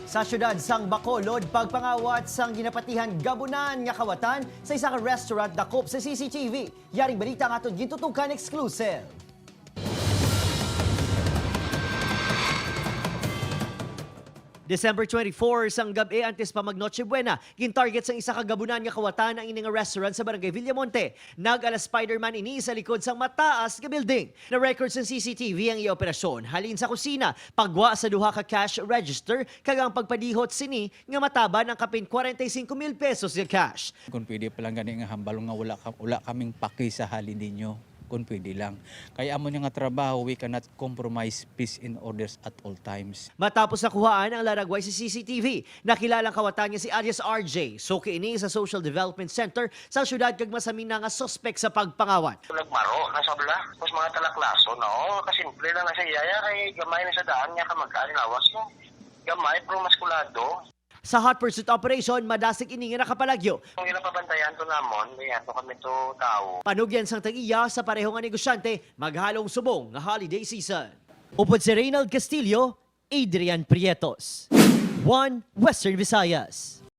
Sa syudad sang Bacolod, pagpangawat sang ginapatihan gabunan nga kawatan sa isa ka restaurant dakop sa CCTV. Yaring balita nga aton gintutukan exclusive. December 24, sang gabi antes pa mag Noche Buena, gintarget sang isa ka gabunan nga kawatan ang ini nga restaurant sa Barangay Villamonte. Nag-ala Spider-Man ini sa likod sang mataas nga building. Na-record sa CCTV ang iya operasyon halin sa kusina, pagwa sa duha ka cash register kag ang pagpadihot sini nga mataban ang kapin 45 mil pesos nga cash. Kung pwede pa lang gani nga hambal nga wala kaming paki sa holiday nyo, kung pwede lang. Kaya amo niya nga trabaho, we cannot compromise peace and orders at all times. Matapos nakuhaan ang laragway sa CCTV, nakilalang kawatan niya si alias RJ. Suki ini sa Social Development Center sa syudad kag masamin na nga sospek sa pagpangawat. Nagmaro na sabla. Tapos mga talaklaso, no? Kasimple lang na siya. Yaya kay gamay na sa daan niya kamagkaan lawas no? Gamay pero maskulado. Sa hot pursuit operation, madasig ini nga nakapalagyo. Kung ginapabantayan to namon, may ato kami to tao. Panugyan sang tag-iya sa pareho nga negosyante, maghalong subong nga holiday season. Upod si Reynald Castillo, Adrian Prietos. One Western Visayas.